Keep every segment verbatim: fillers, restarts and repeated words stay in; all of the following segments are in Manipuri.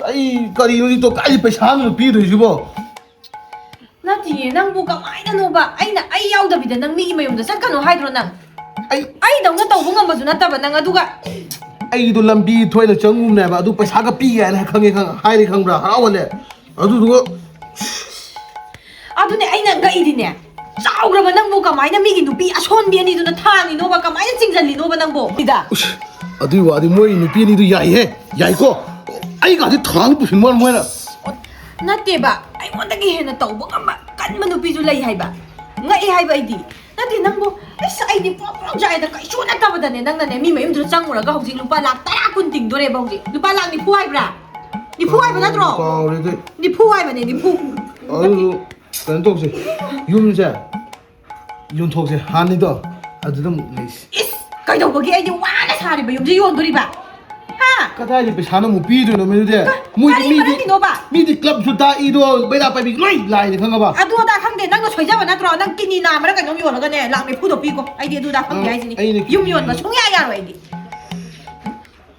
ꯑꯩ ꯀꯔꯤꯅꯣ ꯁꯤ ꯇꯣ-, ꯀꯥꯏꯗꯩ ꯄꯩꯁꯥꯅꯣ ꯄꯤꯗꯣꯏꯁꯤꯕꯣ? ꯅꯠꯇꯤꯌꯦ, ꯅꯪꯕꯨ ꯀꯃꯥꯏꯅꯅꯣꯕ? ꯑꯩꯅ ꯑꯩ ꯌꯥꯎꯗꯕꯤꯗ ꯅꯪ ꯃꯤꯒꯤ ꯃꯌꯨꯝꯗ ꯆꯠꯀꯅꯣ ꯍꯥꯏꯗ꯭ꯔꯣ ꯅꯪ? ꯑꯩ ꯑꯩꯗꯧꯅ ꯇꯧꯕ ꯉꯝꯕꯁꯨ ꯅꯠꯇꯕ ꯅꯪ, ꯑꯗꯨꯒ ꯑꯩꯗꯣ ꯂꯝꯕꯤ ꯊꯣꯏꯅ ꯆꯪꯉꯨꯕꯅꯦꯕ, ꯑꯗꯨ ꯄꯩꯁꯥꯒ ꯄꯤꯒꯦ ꯍꯥꯏꯅ ꯈꯪꯉꯦ, ꯈꯪ-, ꯍꯥꯏꯔꯦ ꯈꯪꯕ꯭ꯔꯥ? ꯍꯔꯥꯎꯍꯜꯂꯦ꯫ ꯑꯗꯨꯗꯨꯒ ꯑꯗꯨꯅꯦ ꯑꯩꯅ ꯉꯛꯏꯗꯤꯅꯦ꯫ ꯆꯥꯎꯈ꯭ꯔꯕ ꯅꯪꯕꯨ ꯀꯃꯥꯏꯅ ꯃꯤꯒꯤ ꯅꯨꯄꯤ ꯑꯁꯣꯟꯕꯤ ꯑꯅꯤꯗꯨꯅ ꯊꯥꯡꯉꯤꯅꯣꯕ? ꯀꯃꯥꯏꯅ ꯆꯤꯡꯁꯤꯜꯂꯤꯅꯣꯕ ꯅꯪꯕꯨ? ꯁꯤꯗ꯫ ꯎꯁ, ꯑꯗꯨꯏ ꯋꯥꯗꯤ ꯃꯣꯏ ꯅꯨꯄꯤ ꯑꯅꯤꯗꯨ ꯌꯥꯏꯍꯦ, ꯌꯥꯏꯀꯣ꯫ ꯑꯩꯒꯥꯗꯤ ꯊꯥꯡ ꯄꯨꯁꯤꯟꯕ ꯋꯥꯅꯤ ꯃꯣꯏꯅ꯫ ꯅꯠꯇꯦꯕ, ꯑꯩꯉꯣꯟꯗꯒꯤ ꯍꯦꯟꯅ ꯇꯧꯕ ꯉꯝꯕ ꯀꯟꯕ ꯅꯨꯄꯤꯁꯨ ꯂꯩ ꯍꯥꯏꯕ꯫ ꯉꯛꯑꯦ ꯍꯥꯏꯕ ꯑꯩꯗꯤ꯫ ꯅꯠꯇꯦ ꯅꯪꯕꯨ, ꯑꯁ, ꯑꯩꯗꯤ ꯄ꯭ꯔꯣꯛ ꯄ꯭ꯔꯣꯛ ꯆꯥꯛꯑꯦꯗ, ꯀꯩꯁꯨ ꯅꯠꯇꯕꯗꯅꯦ ꯅꯪꯅꯅꯦ ꯃꯤ ꯃꯌꯨꯝꯗꯨꯗ ꯆꯪꯉꯨꯔꯒ ꯍꯧꯖꯤꯛ ꯂꯨꯄꯥ ꯂꯥꯛ ꯇꯔꯥ ꯀꯨꯟ ꯇꯤꯡꯗꯣꯔꯦꯕ ꯍꯧꯖꯤꯛ꯫ ꯂꯨꯄꯥ ꯂꯥꯛ ꯅꯤꯐꯨ ꯍꯥꯏꯕ꯭ꯔꯥ? ꯅꯤꯐꯨ ꯍꯥꯏꯕ ꯅꯠꯇ꯭ꯔꯣ? ꯀꯥꯎꯔꯦꯗ꯫ ꯅꯤꯐꯨ ꯍꯥꯏꯕꯅꯦ, ꯅꯤꯐꯨ꯫ ꯑꯗꯨ ꯀꯩꯅꯣ ꯇꯧꯁꯦ, ꯌꯨꯝꯁꯦ ꯌꯣꯟꯊꯣꯛꯁꯦ, ꯍꯥꯟꯅꯤꯗꯣ ꯑꯗꯨꯗ ꯑꯃꯨꯛ ꯂꯩꯁꯤ꯫ ꯏꯁ, ꯀꯩꯗꯧꯕꯒꯤ ꯑꯩꯗꯤ ꯋꯥꯅ ꯁꯥꯔꯤꯕ ꯌꯨꯝꯁꯦ ꯌꯣꯟꯗꯣꯔꯤꯕ? ꯍꯥ? ꯀꯗꯥꯏꯗ ꯄꯩꯁꯥꯅ ꯑꯃꯨꯛ ꯄꯤꯗꯣꯏꯅꯣ ꯃꯗꯨꯗꯤ? ꯀ-, ꯃꯣꯏꯗꯤ ꯀꯔꯤ ꯃꯤꯗꯤ, ꯃꯔꯝꯒꯤꯅꯣꯕ? ꯃꯤꯗꯤ ꯀ꯭ꯂꯕꯁꯨ ꯇꯥꯛꯏꯗꯣ, ꯕꯩꯔꯥ ꯄꯥꯏꯕꯤ ꯂꯣꯏ ꯂꯥꯏꯅꯤ ꯈꯪꯉꯕ? ꯑꯗꯨ ꯑꯗꯥ ꯈꯪꯗꯦ, ꯅꯪꯅ ꯁꯣꯏꯖꯕ ꯅꯠꯇ꯭ꯔꯣ? ꯅꯪ ꯀꯤꯠꯅꯤ ꯅꯥꯝꯃꯔ ꯀꯩꯅꯣꯝ ꯌꯣꯜꯂꯒꯅꯦ ꯂꯥꯛ ꯅꯤꯐꯨꯗꯣ ꯄꯤꯀꯣ, ꯑꯩꯗꯤ ꯑꯗꯨ ꯑꯗꯥ ꯈꯪꯗꯦ ꯑ, ꯍꯥꯏꯁꯤꯅꯤ꯫ ꯑꯩꯅ ꯌꯨꯝ ꯀꯤꯠꯅꯤ ꯌꯣꯟꯕ ꯁꯨꯡꯌꯥ ꯌꯥꯔꯣꯏ ꯑꯩꯗꯤ꯫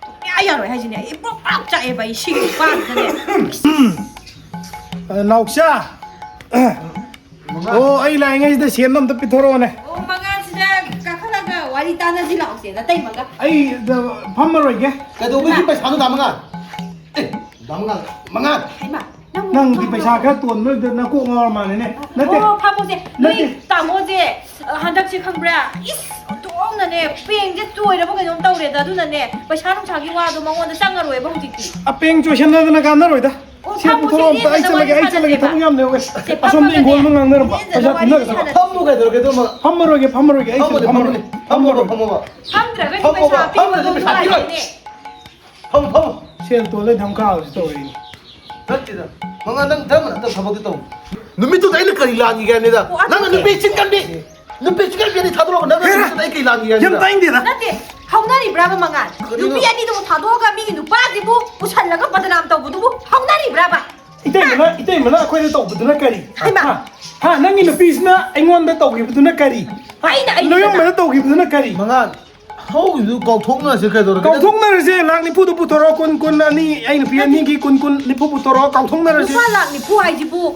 ꯁꯨꯡꯌꯥ ꯌꯥꯔꯣꯏ ꯍꯥꯏꯁꯤꯅꯦ꯫ ꯑꯩ ꯄ꯭ꯔꯣꯛ ꯄ꯭ꯔꯥꯛ ꯆꯥꯛꯑꯦꯕ ꯑꯩ ꯁꯤꯒꯤ ꯅꯨꯄꯥꯁꯤꯗꯅꯦ꯫ ꯑ, ꯅꯥꯎꯆꯥ! ꯑꯣ, ꯑꯩ ꯂꯥꯛꯏꯉꯩꯁꯤꯗ ꯁꯦꯟꯗꯣ ꯑꯝꯇ ꯄꯤꯊꯣꯔꯛꯑꯣꯅꯦ꯫ ꯑꯣ, ꯃꯉꯥꯁꯤꯗ ꯀꯥꯈꯠꯂꯒ ꯋꯥꯔꯤ ꯇꯥꯟꯅꯁꯤ ꯂꯥꯛꯑꯣꯁꯦ, ꯅꯇꯩꯃꯒ꯫ ꯑꯩ, ꯑ, ꯐꯝꯃꯔꯣꯏꯒꯦ꯫ ꯀꯩꯗꯧꯕꯒꯤ ꯄꯩꯁꯥꯅꯣ, ꯗꯥ ꯃꯉꯥ? ꯑꯦ, ꯗꯥ ꯃꯉꯥ, ꯃꯉꯥ꯫ ꯍꯩꯃꯥ, ꯅꯪꯕꯨ ꯅꯪꯗꯤ ꯄꯩꯁꯥ ꯈꯔ ꯇꯣꯟꯕꯗꯨꯗ ꯅꯀꯣꯛ ꯉꯥꯎꯔ ꯃꯥꯜꯂꯦꯅꯦ꯫ ꯅꯠꯇꯦ꯫ ꯑꯣ, ꯐꯝꯃꯣꯁꯦ꯫ ꯅꯣꯏ ꯅꯠꯇꯦ꯫ ꯇꯥꯃꯣꯁꯦ, ꯑ, ꯍꯟꯗꯛꯁꯦ ꯈꯪꯕ꯭ꯔꯥ? ꯏꯁ, ꯑꯣꯟꯊꯣꯛꯅꯅꯦ, ꯄꯦꯡꯁꯦ ꯆꯣꯏꯔꯕ ꯀꯩꯅꯣꯝ ꯇꯧꯔꯦꯗ, ꯑꯗꯨꯅꯅꯦ, ꯄꯩꯁꯥ ꯅꯨꯡꯁꯥꯒꯤ ꯋꯥꯗꯣ ꯃꯉꯣꯟꯗ ꯆꯪꯉꯔꯣꯏꯕ ꯍꯧꯖꯤꯛꯇꯤ꯫ ꯑꯄꯦꯡ ꯆꯣꯏꯁꯟꯅꯗꯅ ꯀꯥꯟꯅꯔꯣꯏꯗ꯫ ꯑꯣ, ꯁꯦ, ꯐꯝꯃꯣꯁꯦ, ꯄꯨꯊꯣꯔꯛꯑꯣ ꯑꯝꯇ, ꯑꯩ ꯂꯦꯡꯗꯅ ꯆꯠꯂꯒꯦ, ꯋꯥꯔꯤ ꯑꯩ ꯆꯠꯂꯒꯦ, ꯁꯥꯟꯅꯁꯦꯕ꯫ ꯊꯕꯛ ꯌꯥꯝ ꯂꯩꯍꯧꯋꯦ꯫ ꯁꯦ, ꯑꯁꯣꯝꯗ ꯐꯝꯃꯒꯅꯦ, ꯏꯪꯈꯣꯜ ꯑꯃ ꯉꯥꯡꯅꯔꯝꯕ, ꯂꯦꯡꯗꯅ ꯄꯩꯁꯥ ꯋꯥꯔꯤ ꯊꯤꯟꯅꯒꯗꯕ꯫ ꯁꯥꯟꯅꯁꯦ꯫ ꯐꯝꯃꯨ ꯀꯩꯗꯧꯔꯒꯦ, ꯑꯗꯨꯃ? ꯐꯝꯃꯔꯣꯏꯒꯦ, ꯐꯝꯃꯔꯣꯏꯒꯦ, ꯑꯩ ꯐꯝꯃꯣꯅꯦ, ꯁꯤꯗ ꯐꯝꯃꯣꯅꯦ, ꯐꯝꯃꯔꯣꯏꯒꯦ꯫ ꯐꯝꯃꯣꯕ, ꯐꯝꯃꯣꯕ, ꯐꯝꯗ꯭ꯔꯒꯗꯤ ꯐꯝꯃꯣꯕ, ꯄꯩꯁꯥ ꯐꯝꯗ꯭ꯔꯗꯤ ꯄꯤꯕꯗꯣ ꯄꯩꯁꯥ ꯄꯤꯔꯣꯏ꯫ ꯅꯨꯡꯉꯥꯏꯇꯦꯅꯦ꯫ ꯐꯝꯃꯣ, ꯐꯝꯃꯣꯕ꯫ ꯁꯦꯜ ꯇꯣꯜꯂꯦ ꯙꯝꯀꯥꯁꯤ ꯇꯧꯔꯤꯅꯤ꯫ ꯅꯠꯇꯦꯗ, ꯃꯉꯥ, ꯅꯪ ꯙꯔꯃ ꯅꯠꯇꯕ ꯊꯕꯛꯇꯤ ꯇꯧ꯫ ꯅꯨꯃꯤꯠꯇꯨꯗ ꯑꯩꯅ ꯀꯔꯤ ꯂꯥꯟꯈꯤꯒꯦ ꯍꯥꯏꯕꯅꯤꯗ? ꯑꯣ, ꯅꯪꯅ ꯑꯗꯨꯅꯦ꯫ ꯅꯨꯄꯤ ꯆꯤꯟ ꯀꯟꯕꯤ, ꯅꯨꯄꯤ ꯆꯤꯟ ꯀꯟꯕꯤ ꯑꯅꯤ ꯊꯥꯗꯣꯔꯛꯑꯣ꯫ ꯅꯪꯅ ꯍꯦꯔꯥ! ꯅꯨꯃꯤꯠꯇꯨꯗ ꯑꯩ ꯀꯔꯤ ꯂꯥꯟꯈꯤꯒꯦ ꯌꯥꯝ ꯍꯥꯏꯕꯅꯤꯗ? ꯇꯥꯅꯤꯡꯗꯦꯗ꯫ ꯅꯠꯇꯦ, ꯍꯧꯅꯔꯤꯕ꯭ꯔꯥꯕ ꯃꯉꯥꯜ? ꯀꯔꯤꯅꯣ? ꯅꯨꯄꯤ ꯑꯅꯤꯗꯨꯕꯨ ꯊꯥꯗꯣꯛꯑꯒ ꯃꯤꯒꯤ ꯅꯨꯄꯥꯁꯤꯕꯨ ꯄꯨꯁꯜꯂꯒ ꯕꯗꯅꯥꯝ ꯇꯧꯕꯗꯨꯕꯨ ꯍꯧꯅꯔꯤꯕ꯭ꯔꯥꯕ? ꯏꯇꯩꯃꯅ, ꯏꯇꯩꯃꯅ ꯑꯩꯈꯣꯏꯗ ꯇꯧꯕꯗꯨꯅ ꯀꯔꯤ? ꯍꯩꯃꯥ! ꯍꯥ? ꯍꯥ? ꯅꯪꯒꯤ ꯅꯨꯄꯤꯁꯤꯅ ꯑꯩꯉꯣꯟꯗ ꯇꯧꯈꯤꯕꯗꯨꯅ ꯀꯔꯤ? ꯍꯥ? ꯑꯩꯅ, ꯑꯩꯅ ꯅꯣꯏꯌꯣꯝꯕꯗ ꯇꯧꯈꯤꯕꯗꯨꯅ ꯀꯔꯤ? ꯃꯉꯥꯜ, ꯊꯧꯒꯤꯗꯨ ꯀꯥꯎꯊꯣꯛꯅꯔꯁꯦ ꯀꯩꯗꯧꯔꯒꯦ? ꯀꯥꯎꯊꯣꯛꯅꯔꯁꯦ, ꯂꯥꯛ ꯅꯤꯐꯨꯗꯨ ꯄꯨꯊꯣꯔꯛꯑꯣ, ꯀꯨꯟ, ꯀꯨꯟ, ꯑꯅꯤ, ꯑꯩ ꯅꯨꯄꯤ ꯑꯅꯤꯒꯤ ꯀꯨꯟ, ꯀꯨꯟ, ꯅꯤꯐꯨ ꯄꯨꯊꯣꯔꯛꯑꯣ, ꯀꯥꯎꯊꯣꯛꯅꯔꯁꯦ꯫ ꯂꯨꯄꯥ ꯂꯥꯛ ꯅꯤꯐꯨ ꯍꯥꯏꯁꯤꯕꯨ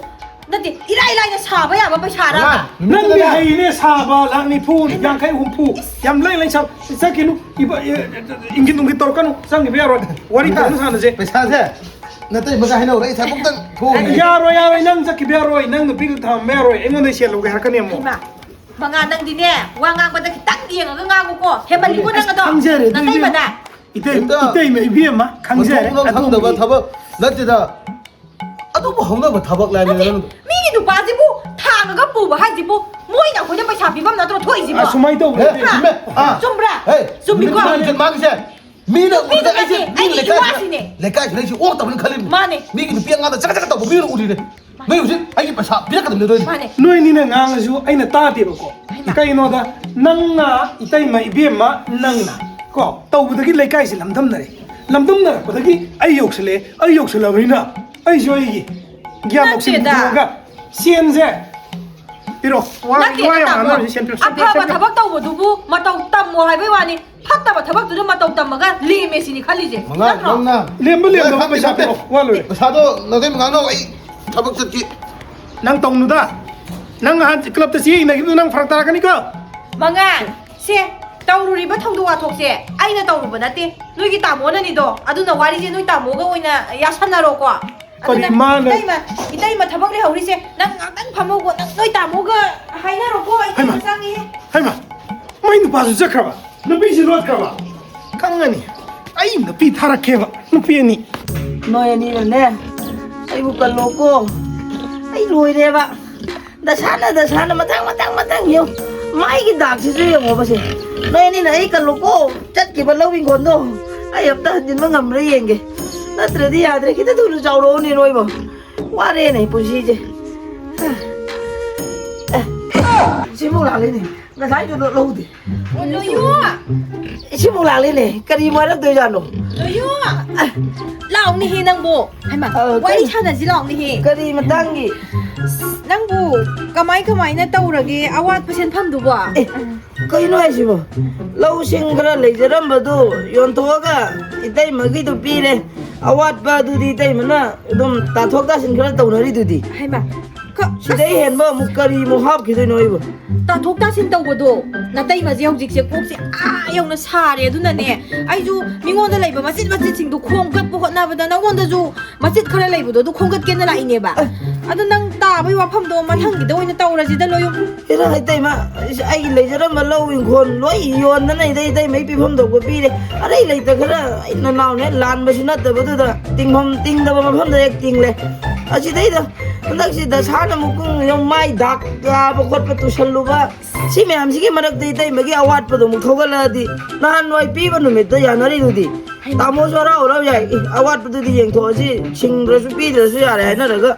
ꯅꯠꯇꯦ, ꯏꯔꯥꯏ ꯂꯥꯏꯅ ꯁꯥꯕ ꯌꯥꯕ ꯄꯩꯁꯥꯔꯕ? ꯅꯪꯗꯤ ꯍꯩꯅꯦ ꯁꯥꯕ, ꯂꯥꯛ ꯅꯤꯐꯨ, ꯌꯥꯡꯈꯩ, ꯍꯨꯝꯐꯨ, ꯌꯥꯝ ꯂꯩ ꯂꯩ ꯁꯥꯕ꯫ ꯆꯠꯈꯤꯅꯨ, ꯏꯕ-, ꯏ-, ꯏꯪꯒꯤꯠ ꯅꯨꯡꯒꯤꯠ ꯇꯧꯔꯛꯀꯅꯨ, ꯆꯪꯈꯤꯕ ꯌꯥꯔꯣꯏ꯫ ꯋꯥꯔꯤ ꯐꯖꯅ ꯁꯥꯟꯅꯁꯦ꯫ ꯄꯩꯁꯥꯁꯦ ꯅꯇꯩꯃꯒ ꯍꯥꯏꯅꯧꯔꯦ, ꯏꯁꯥ ꯄꯨꯛꯇꯪ ꯊꯣꯛꯑꯣ꯫ ꯌꯥꯔꯣꯏ, ꯌꯥꯔꯣꯏ, ꯅꯪ ꯆꯠꯈꯤꯕ ꯌꯥꯔꯣꯏ, ꯅꯪ ꯅꯨꯄꯤꯗꯨ ꯊꯝꯕ ꯌꯥꯔꯣꯏ, ꯑꯩꯉꯣꯟꯗ ꯁꯦꯜ ꯂꯧꯒꯦ ꯍꯥꯏꯔꯛꯀꯅꯤ ꯑꯃꯨꯛ꯫ ꯏꯃꯥ, ꯃꯉꯥ, ꯅꯪꯗꯤꯅꯦ, ꯋꯥ ꯉꯥꯡꯕꯗ ꯈꯤꯇꯪ ꯌꯦꯡꯉꯒ ꯉꯥꯡꯉꯨꯀꯣ, ꯍꯦꯟꯃꯜꯂꯤꯀꯣ ꯅꯪ ꯑꯗꯣ꯫ ꯈꯪꯖꯔꯦ, ꯑꯗꯨ ꯅꯇꯩꯃꯗ꯫ ꯏꯇꯩ-, ꯏꯇꯩꯃ ꯏꯕꯦꯝꯃ, ꯈꯪꯖꯔꯦ, ꯃꯊꯣꯡ ꯃꯔꯝ ꯈꯪꯗꯕ ꯑꯇꯣꯝꯕꯤ꯫ ꯊꯕꯛ ꯅꯠꯇꯦꯗ꯫ ꯑꯗꯨꯕꯨ ꯍꯧꯅꯕ ꯊꯕꯛ ꯂꯥꯏꯅ ꯅꯠꯇꯦ, ꯅꯪ ꯃꯤꯒꯤ ꯅꯨꯄꯥꯁꯤꯕꯨ ꯊꯥꯡꯉꯒ ꯄꯨꯕ ꯍꯥꯏꯁꯤꯕꯨ ꯃꯣꯏꯅ ꯑꯩꯈꯣꯏꯗ ꯄꯩꯁꯥ ꯄꯤꯐꯝ ꯅꯠꯇ꯭ꯔꯣ ꯊꯣꯛꯏꯁꯤꯕꯣ? ꯑꯁꯨꯃꯥꯏꯅ ꯇꯧꯕ ꯍꯦ, ꯅꯠꯇꯦ꯫ ꯆꯨꯝꯃꯦ꯫ ꯑꯥ꯫ ꯆꯨꯝꯕ꯭ꯔꯥ? ꯍꯦ, ꯆꯨꯝꯃꯤꯀꯣ? ꯅꯨꯃꯤꯠ ꯅꯨꯃꯤꯠ ꯃꯥꯒꯤꯁꯦ, ꯃꯤꯅ ꯅꯨꯄꯤꯗꯨ ꯎꯕꯗ ꯑꯩꯁꯦ, ꯅꯠꯇꯦ, ꯃꯤꯅ ꯑꯩꯒꯤ ꯂꯩꯀꯥꯏꯁꯤꯗ, ꯏꯋꯥꯁꯤꯅꯦ꯫ ꯂꯩꯀꯥꯏꯁꯤꯗ ꯑꯩꯁꯦ ꯑꯣꯛꯇꯕꯅ ꯈꯜꯂꯤꯕꯅꯤ꯫ ꯃꯥꯅꯦ꯫ ꯃꯤꯒꯤ ꯅꯨꯄꯤ ꯑꯉꯥꯡꯗ ꯆꯀ ꯆꯀ ꯇꯧꯕ ꯃꯤꯅ ꯎꯔꯤꯅꯦ꯫ ꯅꯣꯏ ꯍꯧꯖꯤꯛ ꯑꯩꯒꯤ ꯄꯩꯁꯥ ꯄꯤꯔꯛꯀꯗꯕꯅꯤ ꯅꯣꯏ꯫ ꯃꯥꯅꯦ꯫ ꯅꯣꯏꯅꯤꯅ ꯉꯥꯡꯉꯁꯨ ꯑꯩꯅ ꯇꯥꯗꯦꯕꯀꯣ꯫ ꯍꯩꯃꯥ꯫ ꯀꯩꯒꯤꯅꯣꯗ ꯅꯪꯅ ꯏꯇꯩꯃ ꯏꯕꯦꯝꯃ ꯅꯪꯅ ꯀꯣ ꯇꯧꯕꯗꯒꯤ ꯂꯩꯀꯥꯏꯁꯦ ꯂꯝꯗꯝꯅꯔꯦ꯫ ꯂꯝꯗꯝꯅꯔꯛꯄꯗꯒꯤ ꯑꯩ ꯌꯧꯁꯜꯂꯛꯑꯦ꯫ ꯑꯩ ꯌꯧꯁꯜꯂꯛꯑꯕꯅꯤꯅ ꯑꯩꯁꯨ ꯑꯩꯒꯤ ꯒ꯭ꯌꯥꯟ ꯂꯧꯁꯤꯡ ꯅꯠꯇꯦꯗ꯫ ꯄꯨꯊꯣꯛꯑꯒ ꯁꯦꯟꯁꯦ ꯄꯤꯔꯣ꯫ ꯋꯥ, ꯅꯠꯇꯦꯗ, ꯋꯥ ꯌꯥꯝ ꯇꯥꯃꯣ꯫ ꯉꯥꯡꯅꯔꯣꯏꯁꯦ, ꯁꯦꯟ ꯄꯤꯔꯣ, ꯁꯦꯟ ꯄꯤꯔꯣ, ꯑꯐꯕ ꯁꯦꯟ ꯄꯤꯔꯣ꯫ ꯊꯕꯛ ꯇꯧꯕꯗꯨꯕꯨ ꯃꯇꯧ ꯇꯝꯃꯣ ꯍꯥꯏꯕꯩ ꯋꯥꯅꯤ꯫ ꯐꯠꯇꯕ ꯊꯕꯛꯇꯨꯗ ꯃꯇꯧ ꯇꯝꯃꯒ ꯂꯦꯝꯃꯦ ꯁꯤꯅꯤ ꯈꯜꯂꯤꯁꯦ꯫ ꯃꯉꯥ, ꯅꯠꯇ꯭ꯔꯣ? ꯅꯪꯅ ꯂꯦꯝꯕ ꯂꯦꯝꯗꯕ ꯂꯦꯝꯕ ꯄꯩꯁꯥ ꯄꯤꯔꯣ꯫ ꯄꯤꯔꯣ꯫ ꯋꯥ ꯂꯣꯏꯔꯦ꯫ ꯄꯩꯁꯥꯗꯣ ꯅꯇꯩꯃ ꯉꯥꯡꯅꯧ, ꯑꯩ ꯊꯕꯛ ꯆꯠꯀꯦ꯫ ꯅꯪ ꯇꯧꯅꯨꯗ꯫ ꯅꯪ ꯅꯍꯥꯟ ꯀ꯭ꯂꯕꯇ ꯆꯦ ꯏꯟꯅꯈꯤꯕꯗꯣ ꯅꯪ ꯐꯔꯛ ꯇꯥꯔꯛꯀꯅꯤꯀꯣ꯫ ꯃꯉꯥ, ꯁꯦ, ꯇꯧꯔꯨꯔꯤꯕ ꯊꯧꯗꯣꯛ ꯋꯥꯊꯣꯛꯁꯦ ꯑꯩꯅ ꯇꯧꯔꯨꯕ ꯅꯠꯇꯦ, ꯅꯣꯏꯒꯤ ꯇꯥꯃꯣꯅꯅꯤꯗꯣ꯫ ꯑꯗꯨꯅ ꯋꯥꯔꯤꯁꯦ ꯅꯣꯏ ꯇꯥꯃꯣꯒ ꯑꯣꯏꯅ ꯌꯥꯁꯟꯅꯔꯣꯀꯣ꯫ ꯀꯔꯤ ꯑꯗꯨꯅ ꯃꯥꯅ ꯏꯇꯩꯃ, ꯏꯇꯩꯃ ꯊꯕꯛ ꯂꯩꯍꯧꯔꯤꯁꯦ, ꯅꯪ ꯉꯥꯛꯇꯪ ꯐꯝꯍꯧꯀꯣ, ꯅꯪ ꯅꯣꯏ ꯇꯥꯃꯣꯒ ꯍꯥꯏꯅꯔꯣꯀꯣ, ꯏꯇꯩꯃ ꯍꯩꯃꯥ꯫ ꯆꯪꯉꯦ꯫ ꯍꯩꯃꯥ, ꯃꯥꯏ ꯅꯨꯄꯥꯁꯨ ꯆꯠꯈ꯭ꯔꯕ? ꯅꯨꯄꯤꯁꯨ ꯂꯣꯠꯈ꯭ꯔꯕ? ꯈꯪꯉꯅꯤ꯫ ꯑꯩ ꯅꯨꯄꯤ ꯊꯥꯔꯛꯀꯦꯕ, ꯅꯨꯄꯤ ꯑꯅꯤ꯫ ꯅꯣꯏ ꯑꯅꯤꯅꯅꯦ, ꯑꯩꯕꯨ ꯀꯜꯂꯣꯀꯣ꯫ ꯑꯩ ꯂꯣꯏꯔꯦꯕ꯫ ꯗꯁꯥꯅ, ꯗꯁꯥꯅ, ꯃꯊꯪ, ꯃꯊꯪ, ꯃꯊꯪ ꯌꯦꯡꯉꯨ꯫ ꯃꯥꯏꯒꯤ ꯗꯥꯛꯁꯤꯁꯨ ꯌꯦꯡꯉꯣꯕꯁꯦ꯫ ꯅꯣꯏ ꯑꯅꯤꯅ ꯑꯩ ꯀꯜꯂꯣꯀꯣ꯫ ꯆꯠꯈꯤꯕ ꯂꯧ ꯍꯤꯡꯒꯣꯜꯗꯣ ꯑꯩ ꯑꯝꯇ ꯍꯟꯖꯤꯟꯕ ꯉꯝꯕ꯭ꯔꯥ ꯌꯦꯡꯒꯦ꯫ ꯅꯠꯇ꯭ꯔꯗꯤ ꯌꯥꯗ꯭ꯔꯦ, ꯈꯤꯇ ꯊꯨꯅ ꯆꯥꯎꯔꯛꯑꯣꯅꯦ ꯅꯣꯏꯕꯣ꯫ ꯋꯥꯔꯦꯅꯦ ꯄꯨꯟꯁꯤꯁꯦ꯫ ꯑꯦ, ꯁꯤꯕꯨ ꯂꯥꯛꯂꯦꯅꯦ꯫ ꯉꯁꯥꯏꯗꯨꯗ ꯂꯧꯗꯦ꯫ ꯂꯣꯌꯨ! ꯏꯁꯤꯡꯃꯨꯛ ꯂꯥꯛꯂꯤꯅꯦ꯫ ꯀꯔꯤ ꯃꯔꯛꯇꯣꯏꯖꯥꯠꯅꯣ? ꯂꯣꯌꯨ! ꯂꯥꯎꯅꯦꯍꯦ ꯅꯪꯕꯨ꯫ ꯍꯩꯃꯥ, ꯑ, ꯋꯥꯔꯤ ꯀꯔꯤ? ꯁꯥꯟꯅꯁꯤ ꯂꯥꯎꯅꯦꯍꯦ꯫ ꯀꯔꯤ ꯃꯇꯥꯡꯒꯤ? ꯅꯪꯕꯨ ꯀꯃꯥꯏ ꯀꯃꯥꯏꯅ ꯇꯧꯔꯒꯦ ꯑꯋꯥꯠꯄ ꯁꯦꯟꯐꯝꯗꯨꯕꯣ? ꯑꯦ, ꯀꯩꯅꯣ ꯍꯥꯏꯁꯤꯕꯣ? ꯂꯧꯁꯤꯡ ꯈꯔ ꯂꯩꯖꯔꯝꯕꯗꯨ ꯌꯣꯟꯊꯣꯛꯑꯒ ꯏꯇꯩꯃꯒꯤꯗꯨ ꯄꯤꯔꯦ꯫ ꯑꯋꯥꯠꯄ ꯑꯗꯨꯗꯤ ꯏꯇꯩꯃꯅ ꯑꯗꯨꯝ ꯇꯥꯊꯣꯛ ꯇꯥꯁꯤꯟ ꯈꯔ ꯇꯧꯅꯔꯤꯗꯨꯗꯤ꯫ ꯍꯩꯃꯥ, ꯀ- ꯁꯤꯗꯩ ꯍꯦꯟꯕ ꯑꯃꯨꯛ ꯀꯔꯤꯃꯨꯛ ꯍꯥꯞꯈꯤꯗꯣꯏꯅꯣ ꯑꯩꯕꯨ? ꯇꯥꯊꯣꯛ ꯇꯥꯁꯤꯟ ꯇꯧꯕꯗꯣ ꯅꯇꯩꯃꯁꯦ ꯍꯧꯖꯤꯛꯁꯦ ꯀꯣꯛꯁꯦ ꯑꯥ ꯌꯧꯅ ꯁꯥꯔꯦ꯫ ꯑꯗꯨꯅꯅꯦ ꯑꯩꯁꯨ ꯃꯤꯉꯣꯟꯗ ꯂꯩꯕ ꯃꯆꯤꯠ ꯃꯆꯤꯠꯁꯤꯡꯗꯣ ꯈꯣꯝꯒꯠꯄ ꯍꯣꯠꯅꯕꯗ ꯅꯉꯣꯟꯗꯁꯨ ꯃꯆꯤꯠ ꯈꯔ ꯂꯩꯕꯗꯣ ꯑꯗꯨ ꯈꯣꯝꯒꯠꯀꯦꯅ ꯂꯥꯛꯏꯅꯦꯕ꯫ ꯑꯗꯣ ꯅꯪ ꯇꯥꯕꯒꯤ ꯋꯥꯐꯝꯗꯣ ꯃꯊꯪꯒꯤꯗ ꯑꯣꯏꯅ ꯇꯧꯔꯁꯤꯗ ꯂꯣꯌꯨ꯫ ꯏꯔꯥ ꯏꯇꯩꯃ, ꯑꯩꯒꯤ ꯂꯩꯖꯔꯝꯕ ꯂꯧ ꯏꯪꯈꯣꯜ ꯂꯣꯏ ꯌꯣꯟꯗꯅ ꯏꯇꯩ ꯏꯇꯩꯃꯩ ꯄꯤꯐꯝ ꯊꯣꯛꯄ ꯄꯤꯔꯦ꯫ ꯑꯔꯩ ꯂꯩꯇ ꯈꯔ ꯑꯩ ꯅꯅꯥꯎꯅ ꯍꯦꯛ ꯂꯥꯟꯕꯁꯨ ꯅꯠꯇꯕꯗꯨꯗ ꯇꯤꯡꯐꯝ ꯇꯤꯡꯗꯕ ꯃꯐꯝꯗ ꯍꯦꯛ ꯇꯤꯡꯂꯦ꯫ ꯑꯁꯤꯗꯩꯗ ꯍꯟꯗꯛꯁꯤ ꯗꯁꯥꯅ ꯑꯃꯨꯛ ꯀꯨꯝ ꯌꯣꯡ ꯃꯥꯏ ꯗꯥꯛ ꯇꯥꯕ ꯈꯣꯠꯄ ꯇꯨꯁꯜꯂꯨꯕ, ꯁꯤ ꯃꯌꯥꯝꯁꯤꯒꯤ ꯃꯔꯛꯇ ꯏꯇꯩꯃꯒꯤ ꯑꯋꯥꯠꯄꯗꯣ ꯑꯃꯨꯛ ꯊꯣꯛꯒꯠꯂꯛꯑꯗꯤ, ꯅꯍꯥꯟꯋꯥꯏ ꯄꯤꯕ ꯅꯨꯃꯤꯠꯇ ꯌꯥꯅꯔꯤꯗꯨꯗꯤ꯫ ꯇꯥꯃꯣꯁꯨ ꯍꯔꯥꯎ ꯍꯔꯥꯎ ꯌꯥꯏ꯫ ꯑꯦ, ꯑꯋꯥꯠꯄꯗꯨꯗꯤ ꯌꯦꯡꯊꯣꯛꯑꯁꯤ, ꯁꯤꯡꯗ꯭ꯔꯁꯨ ꯄꯤꯗ꯭ꯔꯁꯨ ꯌꯥꯔꯦ ꯍꯥꯏꯅꯔꯒ,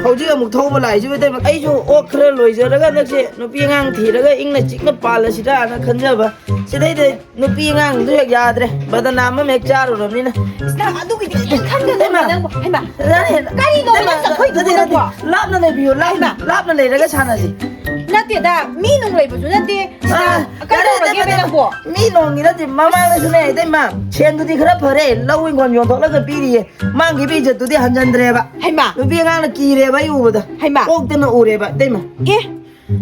ꯍꯧꯖꯤꯛ ꯑꯃꯨꯛ ꯊꯧꯕ ꯂꯥꯛꯏꯁꯤꯕꯨ ꯏꯇꯩꯃ꯫ ꯑꯩꯁꯨ ꯑꯣꯛ ꯈꯔ ꯂꯣꯏꯖꯔꯒ ꯍꯟꯗꯛꯁꯦ ꯅꯨꯄꯤ ꯑꯉꯥꯡ ꯊꯤꯔꯒ ꯏꯪꯅ ꯆꯤꯛꯅ ꯄꯥꯜꯂꯁꯤꯔꯥꯅ ꯈꯟꯖꯕ꯫ ꯁꯤꯗꯩꯗ ꯅꯨꯄꯤ ꯑꯉꯥꯡꯗꯨ ꯍꯦꯛ ꯌꯥꯗ꯭ꯔꯦ, ꯕꯗꯅꯥꯝ ꯑꯃ ꯍꯦꯛ ꯆꯥꯔꯨꯔꯕꯅꯤꯅ꯫ ꯅꯪ ꯑꯗꯨꯒꯤꯗꯤ ꯀꯩꯝ ꯈꯟꯒꯅꯨ ꯏꯇꯩꯃ꯫ ꯅꯪꯕꯨ꯫ ꯍꯩꯃꯥ, ꯅꯠꯇꯦ, ꯀꯔꯤꯅꯣ ꯅꯠꯇꯦ, ꯅꯪ ꯆꯠꯊꯣꯏꯗꯨꯕꯨ ꯅꯠꯇꯦ, ꯅꯪꯕꯣ? ꯂꯥꯞꯅ ꯂꯩꯕꯤꯌꯨ, ꯂꯥꯞꯅ, ꯍꯩꯃꯥ꯫ ꯂꯥꯞꯅ ꯂꯩꯔꯒ ꯁꯥꯟꯅꯁꯤ꯫ ꯅꯠꯇꯦꯗ, ꯃꯤ ꯅꯨꯡ ꯂꯩꯕꯁꯨ ꯅꯠꯇꯦ꯫ ꯑꯥ, ꯌꯥꯔꯦ, ꯀꯩꯗꯧꯔꯒꯦꯕ ꯏꯇꯩꯃ, ꯅꯪꯕꯣ? ꯃꯤ ꯅꯣꯡꯒꯤ ꯅꯠꯇꯦ, ꯃꯃꯥꯡꯗꯁꯨꯅꯦ ꯏꯇꯩꯃ, ꯁꯦꯟꯗꯨꯗꯤ ꯈꯔ ꯐꯔꯦ, ꯂꯧ ꯏꯪꯈꯣꯜ ꯌꯣꯟꯊꯣꯛꯂꯒ ꯄꯤꯔꯤꯌꯦ, ꯃꯥꯡꯈꯤꯕ ꯏꯖꯠꯇꯨꯗꯤ ꯍꯟꯖꯤꯟꯗ꯭ꯔꯦꯕ꯫ ꯍꯩꯃꯥ꯫ ꯅꯨꯄꯤ ꯑꯉꯥꯡꯅ ꯀꯤꯔꯦꯕ ꯑꯩ ꯎꯕꯗ꯫ ꯍꯩꯃꯥ꯫ ꯑꯣꯛꯇꯅ ꯎꯔꯦꯕ ꯏꯇꯩꯃ꯫ ꯑꯦ,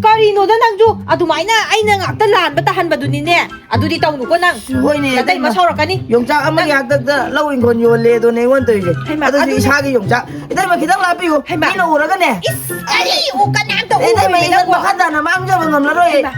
ꯀꯔꯤꯅꯣꯗ ꯅꯪꯁꯨ ꯑꯗꯨꯃꯥꯏꯅ ꯑꯩꯅ ꯉꯥꯛꯇ ꯂꯥꯟꯕ ꯇꯥꯍꯟꯕꯗꯨꯅꯤꯅꯦ꯫ ꯑꯗꯨꯗꯤ ꯇꯧꯅꯨꯀꯣ ꯅꯪ꯫ ꯍꯣꯏꯅꯦ, ꯅꯇꯩꯃ ꯏꯇꯩꯃ꯫ ꯁꯥꯎꯔꯛꯀꯅꯤ꯫ ꯌꯣꯡꯆꯥꯛ ꯑꯃꯒꯤ ꯅꯪ ꯍꯥꯛꯇꯛꯇ ꯂꯧ ꯏꯪꯈꯣꯜ ꯌꯣꯜꯂꯦ ꯑꯗꯨꯅꯦ ꯑꯩꯉꯣꯟꯗ ꯇꯧꯔꯤꯁꯦ꯫ ꯍꯩꯃꯥ, ꯑꯗꯨꯁꯨ ꯑꯗꯨꯅ ꯏꯁꯥꯒꯤ ꯌꯣꯡꯆꯥꯛ꯫ ꯏꯇꯩꯃ, ꯈꯤꯇꯪ ꯂꯥꯞꯄꯤꯌꯨ꯫ ꯍꯩꯃꯥ꯫ ꯃꯤꯅ ꯎꯔꯒꯅꯦ꯫ ꯏꯁ, ꯑꯩ ꯎ ꯀꯅꯥꯝꯇ ꯑꯦ, ꯏꯇꯩꯃ, ꯎꯔꯣꯏ ꯏꯪꯈꯣꯜ ꯅꯪꯕꯣ꯫ ꯃꯈꯥ ꯇꯥꯅ ꯃꯥꯡꯖꯕ ꯉꯝꯂꯔꯣꯏ꯫ ꯍꯩꯃꯥ,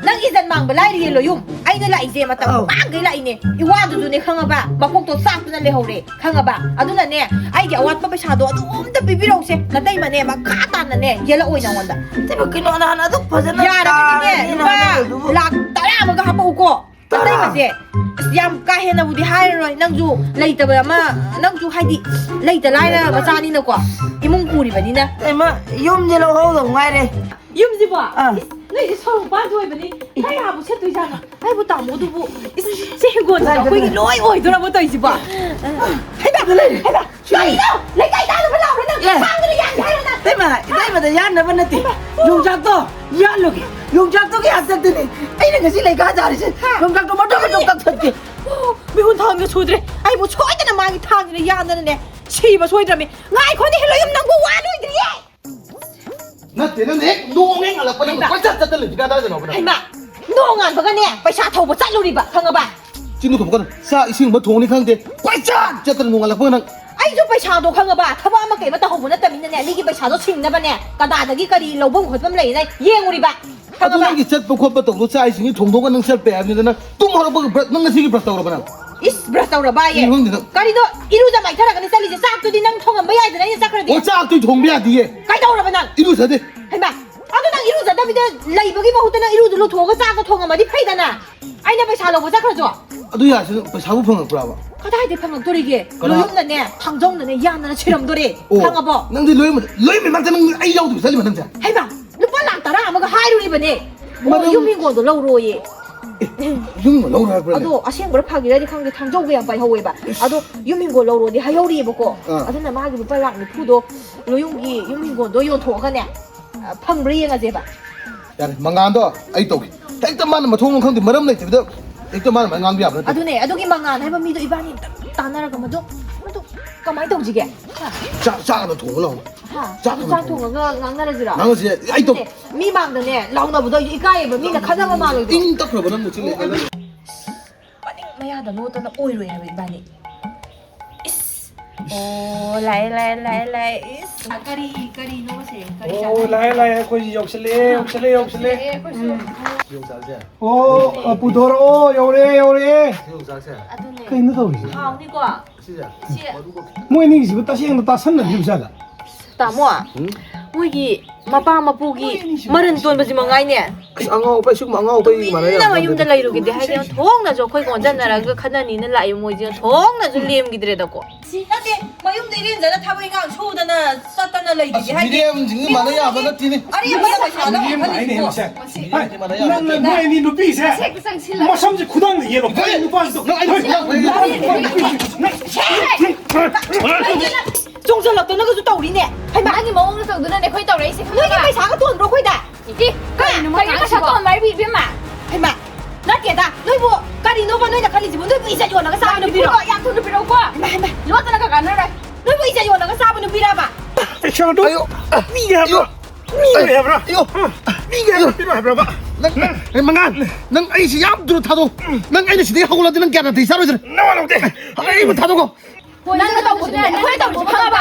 ꯅꯪ ꯏꯖꯠ ꯃꯥꯡꯕ ꯂꯥꯏꯔꯤꯌꯦ ꯂꯣꯌꯨꯝ꯫ ꯑꯩꯅ ꯂꯥꯛꯏꯁꯦ ꯃꯇꯝ ꯑꯧ꯫ ꯃꯥꯡꯈꯩ ꯂꯥꯛꯏꯅꯦ꯫ ꯏꯋꯥꯗꯨꯁꯨꯅꯦ ꯈꯪꯉꯕ? ꯃꯀꯣꯛꯇꯣ ꯆꯥꯛꯇꯅ ꯂꯩꯍꯧꯔꯦ꯫ ꯈꯪꯉꯕ? ꯑꯗꯨꯅꯅꯦ, ꯑꯩꯒꯤ ꯑꯋꯥꯠꯄ ꯄꯩꯁꯥꯗꯣ ꯑꯗꯨꯝꯇ ꯄꯤꯕꯤꯔꯛꯎꯁꯦ꯫ ꯅꯇꯩꯃꯅꯦ, ꯃꯈꯥ ꯇꯥꯅꯅꯦ, ꯌꯦꯜꯂꯛꯑꯣꯏ ꯅꯉꯣꯟꯗ꯫ ꯏꯇꯩꯃ, ꯀꯩꯅꯣ, ꯅꯍꯥꯟ ꯑꯗꯨꯛ ꯐꯖꯅ ꯌꯥꯔꯒꯗꯤꯅꯦ, ꯇꯥꯔꯒꯦꯅ ꯂꯨꯄꯥ ꯍꯥꯏꯅꯕꯗꯨꯕꯨ꯫ ꯂꯥꯛ ꯇꯔꯥ ꯑꯃꯒ ꯍꯥꯄꯛꯎꯀꯣ꯫ ꯇꯔꯥ? ꯅꯇꯩꯃꯁꯦ, ꯑꯁ, ꯌꯥꯝ ꯀꯥ ꯍꯦꯟꯅꯕꯨꯗꯤ ꯍꯥꯏꯔꯔꯣꯏ꯫ ꯅꯪꯁꯨ ꯂꯩꯇꯕ ꯑꯃ, ꯅꯪꯁꯨ ꯍꯥꯏꯗꯤ ꯂꯩꯇ ꯂꯥꯏꯔ ꯃꯆꯥꯅꯤꯅꯀꯣ, ꯏꯃꯨꯡ ꯄꯨꯔꯤꯕꯅꯤꯅ꯫ ꯏꯇꯩꯃ, ꯌꯨꯝꯁꯦ ꯂꯧꯍꯧꯗꯧ ꯉꯥꯏꯔꯦ꯫ ꯌꯨꯝꯁꯤꯕꯣ? ꯑꯥ꯫ ꯏꯁ, ꯅꯣꯏꯗꯤ ꯁꯣꯔꯣꯛ ꯃꯄꯥꯟꯁꯨ ꯑꯣꯏꯕꯅꯤ, ꯀꯌꯥꯕꯨ ꯁꯦꯠꯇꯣꯏꯖꯥꯠꯅꯣ? ꯑꯩꯕꯨ ꯇꯥꯃꯣꯗꯨꯕꯨ, ꯏꯁ, ꯁꯤ ꯍꯤꯡꯒꯣꯜꯁꯦ ꯑꯩꯈꯣꯏꯒꯤ ꯂꯣꯏ ꯑꯣꯏꯗꯣꯔꯕꯣ ꯇꯧꯔꯤꯁꯤꯕꯣ? ꯍꯩꯃꯥ! ꯍꯩꯃꯥ! ꯀꯩꯅꯣ? ꯂꯩꯀꯥꯏ ꯇꯥꯗꯕ ꯂꯥꯎꯔꯦ ꯅꯪ! ꯑꯦ! ꯊꯥꯡꯗꯨꯅ ꯌꯥꯟꯒꯦ ꯍꯥꯏꯔꯣ ꯅꯪ? ꯏꯇꯩꯃ, ꯏꯇꯩꯃꯗ ꯌꯥꯟꯅꯕ ꯅꯠꯇꯦ꯫ ꯍꯩꯃꯥ! ꯌꯣꯡꯆꯥꯛꯇꯣ ꯌꯥꯜꯂꯨꯒꯦ꯫ ꯌꯣꯡꯆꯥꯛꯇꯨꯒꯤ ꯍꯥꯛꯇꯛꯇꯨꯅꯦ ꯑꯩꯅ ꯉꯁꯤ ꯂꯩꯀꯥ ꯆꯥꯔꯤꯁꯦ꯫ ꯍꯥ? ꯌꯣꯡꯆꯥꯛꯇꯣ ꯃꯇꯨꯝ ꯃꯇꯨꯝ ꯀꯛꯊꯠꯀꯦ꯫ ꯑꯣ, ꯃꯤꯍꯨꯟ ꯊꯥꯡꯒ ꯁꯨꯗ꯭ꯔꯦ꯫ ꯑꯩꯕꯨ ꯁꯣꯏꯗꯅ ꯃꯥꯒꯤ ꯊꯥꯡꯁꯤꯅ ꯌꯥꯟꯗꯅꯅꯦ ꯁꯤꯕ ꯁꯣꯏꯗ꯭ꯔꯕꯅꯤ꯫ ꯉꯥꯏꯈꯣꯅꯦ, ꯍꯦꯂꯣꯏ ꯌꯨꯝ ꯅꯪꯕꯨ ꯋꯥ ꯂꯣꯏꯗ꯭ꯔꯤꯌꯦ꯫ ꯅꯠꯇꯦ, ꯅꯪꯅ ꯍꯦꯛ ꯅꯣꯡ ꯍꯦꯛ ꯉꯜꯂꯛꯄ, ꯅꯪꯅ ꯍꯩꯃꯥ! ꯀꯣꯏꯆꯠ ꯆꯠꯇꯅ ꯂꯩꯁꯤ ꯀꯗꯥꯏꯗꯅꯣꯕ ꯅꯪ? ꯍꯩꯃꯥ! ꯅꯣꯡ ꯉꯥꯟꯕꯒꯅꯦ ꯄꯩꯁꯥ ꯊꯧꯕ ꯆꯠꯂꯨꯔꯤꯕ, ꯈꯪꯉꯕ? ꯆꯤꯟꯗꯨ ꯊꯣꯛꯀꯅꯨ꯫ ꯆꯥꯛ ꯏꯁꯤꯡ ꯑꯃ ꯊꯣꯡꯅꯤ ꯈꯪꯗꯦ, ꯀꯣꯏꯆꯠ ꯆꯠꯇꯅ ꯅꯣꯡꯉꯥꯜꯂꯛꯄꯒ ꯅꯪ꯫ ꯑꯩꯁꯨ ꯄꯩꯁꯥꯗꯣ, ꯈꯪꯉꯕ, ꯊꯕꯛ ꯑꯃ ꯀꯩ ꯑꯃ ꯇꯧꯍꯧꯕ ꯅꯠꯇꯕꯅꯤꯅꯅꯦ, ꯃꯤꯒꯤ ꯄꯩꯁꯥꯗꯣ ꯁꯤꯡꯅꯕꯅꯦ ꯀꯗꯥꯗꯒꯤ ꯀꯔꯤ ꯂꯧꯐꯝ ꯈꯣꯠꯐꯝ ꯂꯩꯅ ꯌꯦꯡꯉꯨꯔꯤꯕ, ꯑꯗꯨ ꯈꯪꯉꯕ? ꯅꯪꯒꯤ ꯆꯠꯄ ꯈꯣꯠꯄ ꯇꯧꯕꯗꯣ ꯆꯥꯛ ꯏꯁꯤꯡꯒꯤ ꯊꯣꯡꯗꯣꯛꯑꯒ ꯅꯪ ꯆꯠꯄ ꯍꯥꯏꯕꯅꯤꯗ, ꯅꯪ ꯇꯨꯝ ꯍꯧꯔꯛꯄꯒ ꯕ꯭ꯔ-, ꯅꯪ ꯉꯁꯤꯒꯤ ꯕ꯭ꯔꯁ ꯇꯧꯔꯕ ꯅꯪ? ꯏꯁ, ꯕ꯭ꯔꯁ ꯇꯧꯔꯕ ꯑꯩ ꯍꯥꯏꯌꯦ꯫ ꯈꯪꯗꯦ ꯅꯪ꯫ ꯀꯔꯤꯅꯣ, ꯏꯔꯨꯖ ꯃꯥꯏꯊꯔꯒꯅꯤ ꯆꯠꯂꯤꯁꯦ? ꯆꯥꯛꯇꯨꯗꯤ ꯅꯪ ꯊꯣꯡꯉꯝꯕ ꯌꯥꯏꯗꯅ ꯑꯩꯅ ꯆꯠꯈ꯭ꯔꯗꯤ꯫ ꯑꯣ, ꯆꯥꯛꯇꯨ ꯊꯣꯡꯕ ꯌꯥꯗꯤꯌꯦ꯫ ꯀꯩꯗꯧꯔꯕ ꯅꯪ? ꯏꯔꯨꯖꯗꯦ꯫ ꯍꯩꯃꯥ! ꯑꯗꯨ ꯅꯪ ꯏꯔꯨꯖꯗꯕꯤꯗ ꯂꯩꯕꯒꯤ ꯃꯍꯨꯠꯇ ꯅꯪ ꯏꯔꯨꯗꯨ ꯂꯨꯊꯣꯛꯑꯒ ꯆꯥꯛꯇꯣ ꯊꯣꯡꯉꯝꯃꯗꯤ ꯐꯩꯗꯅ꯫ ꯑꯩꯅ ꯄꯩꯁꯥ ꯂꯧꯕ ꯆꯠꯈ꯭ꯔꯁꯨ꯫ ꯑꯗꯨ ꯌꯥꯔꯁꯨ ꯄꯩꯁꯥꯕꯨ ꯐꯪꯉꯛꯄ꯭ꯔꯕ? ꯀꯗꯥꯏꯗꯩ ꯐꯪꯉꯛꯇꯣꯔꯤꯒꯦ? ꯀꯅꯥ? ꯂꯣꯏꯌꯨꯝꯅꯅꯦ, ꯊꯥꯡꯖꯧꯅꯅꯦ ꯌꯥꯟꯗꯅ ꯁꯤꯔꯝꯗꯣꯔꯦ꯫ ꯑꯣ, ꯈꯪꯉꯕꯣ? ꯅꯪꯗꯤ ꯂꯣꯏꯌꯨꯝ, ꯂꯣꯏꯌꯨꯝ ꯃꯃꯥꯡꯗ ꯅꯪ ꯑꯩ ꯌꯥꯎꯗꯕꯤ ꯆꯠꯂꯤꯕ ꯅꯪꯁꯦ? ꯍꯩꯃꯥ! ꯂꯨꯄꯥ ꯂꯥꯛ ꯇꯔꯥ ꯑꯃꯒ ꯍꯥꯏꯔꯨꯔꯤꯕꯅꯦ꯫ ꯑꯣ, ꯃꯔꯝ ꯌꯨꯝ ꯍꯤꯡꯒꯣꯜꯗꯣ ꯂꯧꯔꯣꯌꯦ꯫ ꯑꯦ, ꯌꯨꯝꯒ ꯂꯧꯔꯣ ꯍꯥꯏꯕ꯭ꯔꯅꯦ? ꯑꯗꯣ ꯑꯁꯦꯡꯕ꯭ꯔꯥ ꯐꯥꯒꯤꯔꯗꯤ ꯈꯪꯗꯦ, ꯊꯥꯡꯖꯧꯒ ꯌꯥꯝ ꯄꯥꯏꯍꯧꯋꯦꯕ꯫ ꯏꯁ꯫ ꯑꯗꯣ ꯌꯨꯝ ꯍꯤꯡꯒꯣꯜ ꯂꯧꯔꯣꯗꯤ ꯍꯥꯏꯍꯧꯔꯤꯑꯕꯀꯣ꯫ ꯑꯥ꯫ ꯑꯗꯨꯅ ꯃꯥꯒꯤ ꯂꯨꯄꯥ ꯂꯥꯛ ꯅꯤꯐꯨꯗꯣ ꯂꯣꯏꯌꯨꯝꯒꯤ ꯌꯨꯝ ꯍꯤꯡꯒꯣꯜꯗꯣ ꯌꯣꯟꯊꯣꯛꯑꯒꯅꯦ, ꯑ, ꯐꯪꯕ꯭ꯔꯥ ꯌꯦꯡꯉꯁꯦꯕ꯫ ꯌꯥꯔꯦ, ꯃꯉꯥꯜꯗꯣ ꯑꯩ ꯇꯧꯒꯦ꯫ ꯍꯦꯛꯇ ꯃꯥꯅ ꯃꯊꯣꯡ ꯃꯔꯝ ꯈꯪꯗꯦ, ꯃꯔꯝ ꯂꯩꯇꯕꯤꯗ ꯍꯦꯛꯇ ꯃꯥꯅ ꯃꯥꯏ ꯉꯥꯡꯕ ꯌꯥꯕ ꯅꯠꯇꯦ꯫ ꯑꯗꯨꯅꯦ, ꯑꯗꯨꯒꯤ ꯃꯉꯥꯜ ꯍꯥꯏꯕ ꯃꯤꯗꯣ ꯏꯕꯥꯅꯤ ꯑꯝꯇꯪ ꯇꯥꯟꯅꯔꯒ ꯃꯗꯨ, ꯃꯗꯨ ꯀꯃꯥꯏꯅ ꯇꯧꯁꯤꯒꯦ? ꯆꯥꯛ, ꯆꯥꯛ ꯑꯃ ꯊꯣꯡꯉ ꯂꯥꯛꯑꯣ꯫ ꯍꯥ? ꯆꯥꯛ ꯑꯃ ꯆꯥꯛ ꯊꯣꯡꯉꯣ꯫ ꯊꯣꯡꯉꯒ ꯉꯥꯡꯅꯔꯁꯤꯔꯣ? ꯉꯥꯡꯅꯁꯦ, ꯑꯩ ꯇꯧ-, ꯑꯗꯨꯅꯦ, ꯃꯤ ꯃꯥꯡꯗꯅꯦ ꯂꯥꯎꯅꯕꯗꯣ ꯑꯩꯁꯨ ꯏꯀꯥꯏꯌꯦꯕ, ꯃꯤꯅ ꯈꯟꯅꯕ ꯃꯥꯜꯂꯣꯏꯗ꯭ꯔꯣ? ꯏꯪ ꯇꯞꯈ꯭ꯔꯕ ꯅꯪꯕꯨ ꯆꯤꯜꯂꯦ ꯈꯜꯂꯦ꯫ ꯃꯅꯤꯡ ꯃꯌꯥꯗ ꯂꯣꯠꯇꯅ ꯑꯣꯏꯔꯣꯏ ꯍꯥꯏꯕ ꯏꯕꯥꯅꯤ꯫ ꯏꯁ! ꯑꯣ, ꯂꯥꯛꯑꯦ, ꯂꯥꯛꯑꯦ, ꯂꯥꯛꯑꯦ, ꯂꯥꯛꯑꯦ꯫ ꯏꯁ! ꯀꯔꯤ, ꯀꯔꯤꯅꯣ ꯃꯁꯦ? ꯀꯔꯤ ꯑꯣ, ꯆꯥꯗꯣꯏꯅꯣ? ꯂꯥꯛꯑꯦ, ꯂꯥꯛꯑꯦ, ꯑꯩꯈꯣꯏꯁꯤ ꯌꯧꯁꯤꯜꯂꯛꯑꯦ, ꯌꯧꯁꯤꯜꯂꯛꯑꯦ, ꯌꯧꯁꯤꯜꯂꯛꯑꯦ꯫ ꯌꯧꯁꯤꯜꯂꯛꯑꯦ, ꯑꯩꯈꯣꯏꯁꯨ꯫ ꯎꯝ꯫ ꯌꯣꯡꯆꯥꯛꯁꯦ꯫ ꯑꯣ, ꯑ, ꯄꯨꯊꯣꯔꯛꯑꯣ, ꯌꯧꯔꯦ, ꯌꯧꯔꯦ꯫ ꯌꯣꯡꯆꯥꯛꯁꯦ꯫ ꯑꯗꯨꯅꯦ꯫ ꯀꯩꯅꯣ ꯇꯧꯔꯤꯁꯦ? ꯍꯥꯎꯅꯤꯀꯣ? ꯁꯤꯁꯦ꯫ ꯁꯤ꯫ ꯃꯔꯨꯒ ꯈꯤꯇꯪ꯫ ꯃꯣꯏ ꯑꯅꯤꯒꯤꯁꯤꯕꯨ ꯇꯁꯦꯡꯅ ꯇꯥꯁꯟꯅꯔꯤꯕ ꯖꯥꯠꯂ? ꯇꯥꯃꯣ, ꯎꯝ? ꯃꯣꯏꯒꯤ ꯃꯄꯥ ꯃꯄꯨꯒꯤ ꯃꯔꯟ ꯇꯣꯟꯕꯁꯤ ꯃꯉꯥꯏꯅꯦ꯫ ꯑꯁ, ꯑꯉꯥꯎ ꯑꯐꯩ, ꯁꯤꯒꯨꯝꯕ ꯑꯉꯥꯎ ꯑꯐꯩ ꯃꯥꯟꯅ ꯇꯨꯃꯤꯟꯅ ꯌꯥꯕ ꯃꯌꯨꯝꯗ ꯅꯠꯇꯦ꯫ ꯂꯩꯔꯨꯒꯦꯗꯤ ꯍꯥꯏꯗꯤ ꯊꯣꯡꯅꯁꯨ ꯑꯩꯈꯣꯏꯒ ꯑꯣꯟꯁꯤꯟꯅꯔꯒ ꯈꯠꯅꯅꯤꯅ ꯂꯥꯛꯏ, ꯃꯣꯏꯁꯦ ꯊꯣꯡꯅꯁꯨ ꯂꯦꯝꯈꯤꯗ꯭ꯔꯦꯗꯀꯣ꯫ ꯁꯤ ꯅꯠꯇꯦ, ꯃꯌꯨꯝꯗ ꯏꯔꯦꯟꯖꯅ ꯊꯕꯛ ꯏꯪꯈꯥꯡ ꯁꯨꯗꯅ ꯆꯠꯇꯅ ꯂꯩꯗꯨꯗꯤ ꯑꯁ, ꯍꯥꯏꯗꯤ ꯃꯤꯔꯦꯝꯁꯤꯡꯁꯤ ꯃꯥꯟꯅ ꯌꯥꯕ ꯅꯠꯇꯦꯅꯦ꯫ ꯑꯔꯦꯝꯕꯗ ꯄꯩꯁꯥꯗ ꯃꯤꯔꯦꯝ ꯍꯥꯏꯅꯦ ꯈꯜꯂꯤꯁꯤꯕꯣ꯫ ꯃꯁꯦ꯫ ꯍꯥꯏ, ꯃꯥꯟꯅ ꯌꯥꯕ ꯅꯪꯅ ꯅꯠꯇꯦ꯫ ꯅꯣꯏ ꯑꯅꯤ ꯅꯨꯄꯤꯁꯦ ꯍꯦꯛꯇ ꯆꯪꯁꯤꯜꯂꯒ ꯃꯁꯝꯁꯦ ꯈꯨꯗꯥꯡꯗ ꯌꯦꯜꯂꯣ꯫ ꯀꯔꯤ ꯅꯨꯄꯥꯁꯤꯗꯣ? ꯅꯪ ꯑꯩꯅ ꯍꯣꯏ, ꯈꯨꯗꯥꯡ ꯅꯨꯄꯥꯁꯤꯗꯣ? ꯆꯣꯡꯁꯤꯜꯂꯛꯇꯅꯒꯁꯨ ꯇꯧꯔꯤꯅꯦ꯫ ꯍꯩꯃꯥ! ꯅꯪꯒꯤ ꯃꯑꯣꯡꯗ ꯇꯧꯗꯨꯅꯅꯦ ꯑꯩꯈꯣꯏ ꯇꯧꯔꯛꯏꯁꯦ, ꯅꯣꯏꯒꯤ ꯈꯪꯉꯕ? ꯄꯩꯁꯥꯒ ꯇꯣꯟꯕ꯭ꯔꯣ ꯑꯩꯈꯣꯏꯗ? ꯏ, ꯀꯩꯅꯣ ꯀꯔꯤꯅꯣ ꯃꯇꯥꯡꯁꯤꯕꯣ? ꯄꯩꯁꯥ ꯇꯣꯟꯕ ꯍꯥꯏꯕꯨ, ꯏꯕꯦꯝꯃ? ꯍꯩꯃꯥ! ꯅꯠꯇꯦꯗ, ꯅꯣꯏꯕꯨ ꯀꯔꯤꯅꯣꯕ ꯅꯣꯏꯅ ꯈꯜꯂꯤꯁꯤꯕꯨ? ꯅꯣꯏꯕꯨ ꯏꯖꯠ ꯌꯣꯜꯂꯒ ꯆꯥꯕ ꯅꯨꯄꯤꯔꯣ? ꯄꯤꯔꯛꯑꯣ, ꯌꯥꯝ ꯊꯨꯅ ꯄꯤꯔꯛꯎꯀꯣ꯫ ꯍꯩꯃꯥ, ꯍꯩꯃꯥ! ꯂꯣꯠꯇꯅꯒ ꯀꯥꯟꯅꯔꯣꯏ꯫ ꯅꯣꯏꯕꯨ ꯏꯖꯠ ꯌꯣꯜꯂꯒ ꯆꯥꯕ ꯅꯨꯄꯤꯔꯕ? ꯄꯩꯁꯥꯗꯣ ꯑꯌꯣ! ꯄꯤꯒꯦ ꯍꯥꯏꯕ꯭ꯔꯣ? ꯑꯌꯣ! ꯄꯤꯒꯦ ꯍꯥꯏꯕ꯭ꯔꯣ? ꯑꯌꯣ! ꯍꯥ? ꯄꯤꯒꯦ ꯍꯥꯏꯕ꯭ꯔꯣ? ꯄꯤꯔꯣ ꯍꯥꯏꯕ꯭ꯔꯣꯕ? ꯅꯪ, ꯅꯪ, ꯃꯉꯥꯜ, ꯅꯪ ꯑꯩꯁꯤ ꯌꯥꯝ ꯊꯨꯅ ꯊꯥꯗꯣꯛ꯫ ꯅꯪ ꯑꯩꯅ ꯁꯤꯗꯒꯤ ꯍꯧꯒꯠꯂꯗꯤ ꯅꯪ ꯒ꯭ꯌꯥꯟ ꯅꯥꯇꯩ ꯆꯥꯔꯣꯏꯗ꯭ꯔꯥ? ꯅꯋꯥ ꯂꯧꯗꯦ꯫ ꯑꯩꯕꯨ ꯊꯥꯗꯣꯛꯈꯣ꯫ ꯅꯪꯅ ꯇꯧꯕꯗꯨꯅꯦ ꯑꯩꯈꯣꯏ ꯇꯧꯕ ꯐꯪꯉꯕ?